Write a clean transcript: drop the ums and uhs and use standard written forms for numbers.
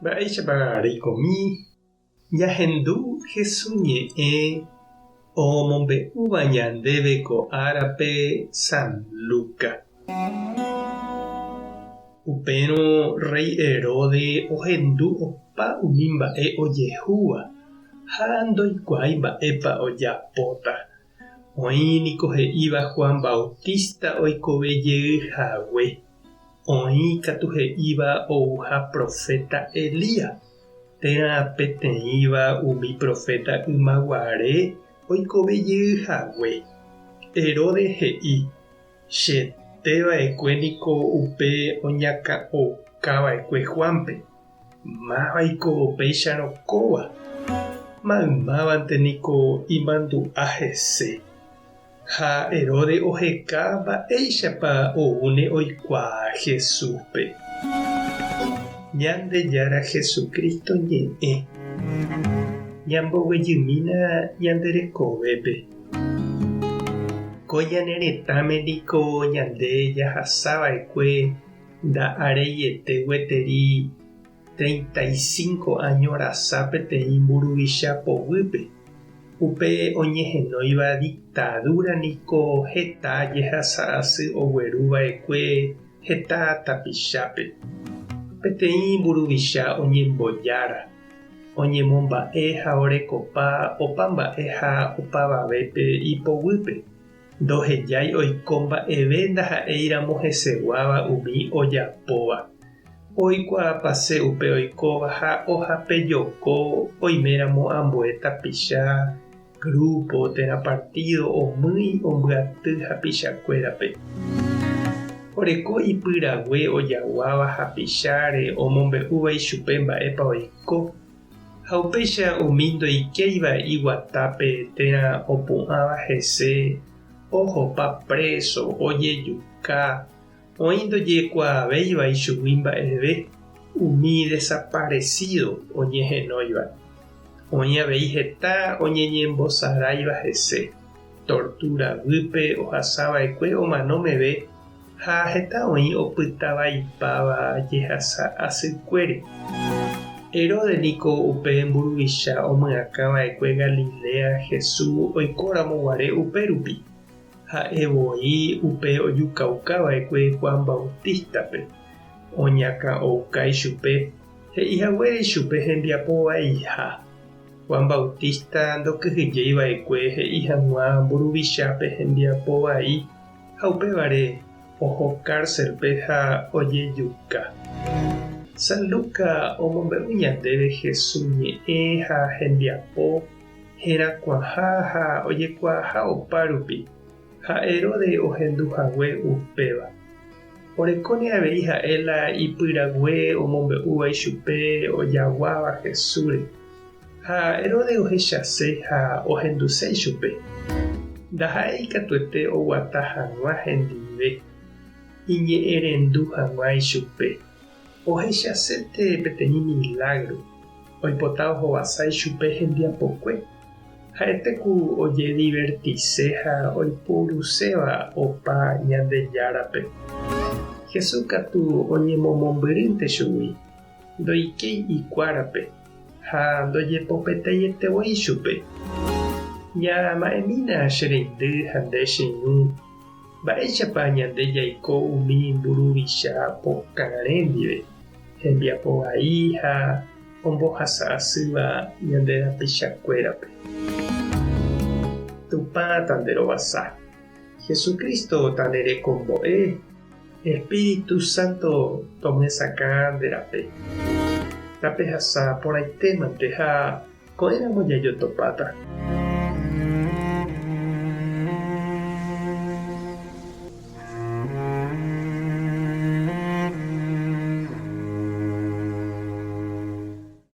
Mba'éichapa reikomi ñahendu Hesu ñe'ẽ omombe'úva ñandéve ko árape San Luca. Upérõ rréi Herodes ohendu opa umi mba'e ojehúva ha ndoikuaái mba'épa ojapóta. Oĩ niko he'íva Juan Bautista oikove jey hague. Oĩ katu he'íva ouha proféta Elías, térã peteĩva umi proféta ymaguare oikove jey hague. Herodes he'i, Chete va'ekue niko upe oñakã'ouka va'ekue Juánpe. Mávaiko upéicharõ kóva? Maymávante niko imandu'a hese. Ha Herodes oheka mba'éichapa oúne oikuaa Jesúspe. Ñandejára Jesucristo ñe'ẽ. Ñamboguejymína ñande rekovépe. Ko ñane retãme niko ñande jahasa va'ekue nda'areiete gueteri 35 áño rasa peteĩ mburuvicha poguýpe. Upe oñehenóiva dictadura niko heta jehasa asy ogueru va'ekue heta tapichápe. Peteĩ mburuvicha oñembojára, oñemomba'e ha orekopa opa mba'e ha opavavépe ipoguýpe. Ndohejái oiko mba'eve ndaha'éiramo heseguáva umi ojapóva. Oikuaapase upe oikóva ha ohapejoko oiméramo ambue tapicha, grúpo térã partído omýi ombyaty hapichakuérape. Oreko ipyrague ojaguáva hapicháre omombe'úva ichupe mba'épa oiko. Ha upéicha umi ndoikéiva iguatápe térã opu'ãva hese ohopa préso, ojejuka, oĩ ndojekuaavéiva ichugui mba'eve, umi desaparecido oñehenóiva. Oĩ avei heta oñeñembosaráiva hese, tortura guýpe ohasava'ekue omano meve Ha heta oĩ opytavaipáva jehasa asykuére. Herodes niko upe mburuvicha omyakã va'ekue Galilea Jesús oikóramo guare upérupi. Ha'e voi upe ojukauka va'ekue Juan Bautístape, oñakã'ouka ichupe, he'i haguére ichupe hembiapo vaiha. Juan Bautista ndokyhyjéi va'ekue he'i hag̃ua mburuvichápe hembiapo vai ha upévare oho kárselpe ha ojejuka. San Lucas omombe'u ñandéve Jesús ñe'ẽ ha hembiapo herakuãha ha ojekuaaha opárupi, ha Herodes ohendu hague upéva. Orekóne avei ha'e la ipyrague omombe'úva ichupe ojaguáva Jesúsre. Ha Herodes ohechase ha ohenduse ichupe. Ndaha'éi katuete oguata hag̃ua hendive, iñe'ẽrendu hag̃ua ichupe. Ohechasete peteĩ milágro, oipota ohovasa ichupe hembiapokue. Ha'ete ku ojedivertise ha oiporuséva opa Ñandejárape. Jesús katu oñemomombyrýnte chugui. Ndoikéi ikuárape ha ndojepopeteiete voi chupe. Ñama'ẽmína che reindy ha nde che irũ, mba'éichapa ñande jaiko umi mburuvicha pokarẽ ndive, hembiapo vai ha ombohasa asýva ñande rapichakuérape. Tupã tanderovasa. Jesucristo tanerekombo'e. Espíritu Santo tomyesakã nde rape. Tapehasa porãitémante ha ko'ẽramo jajotopáta.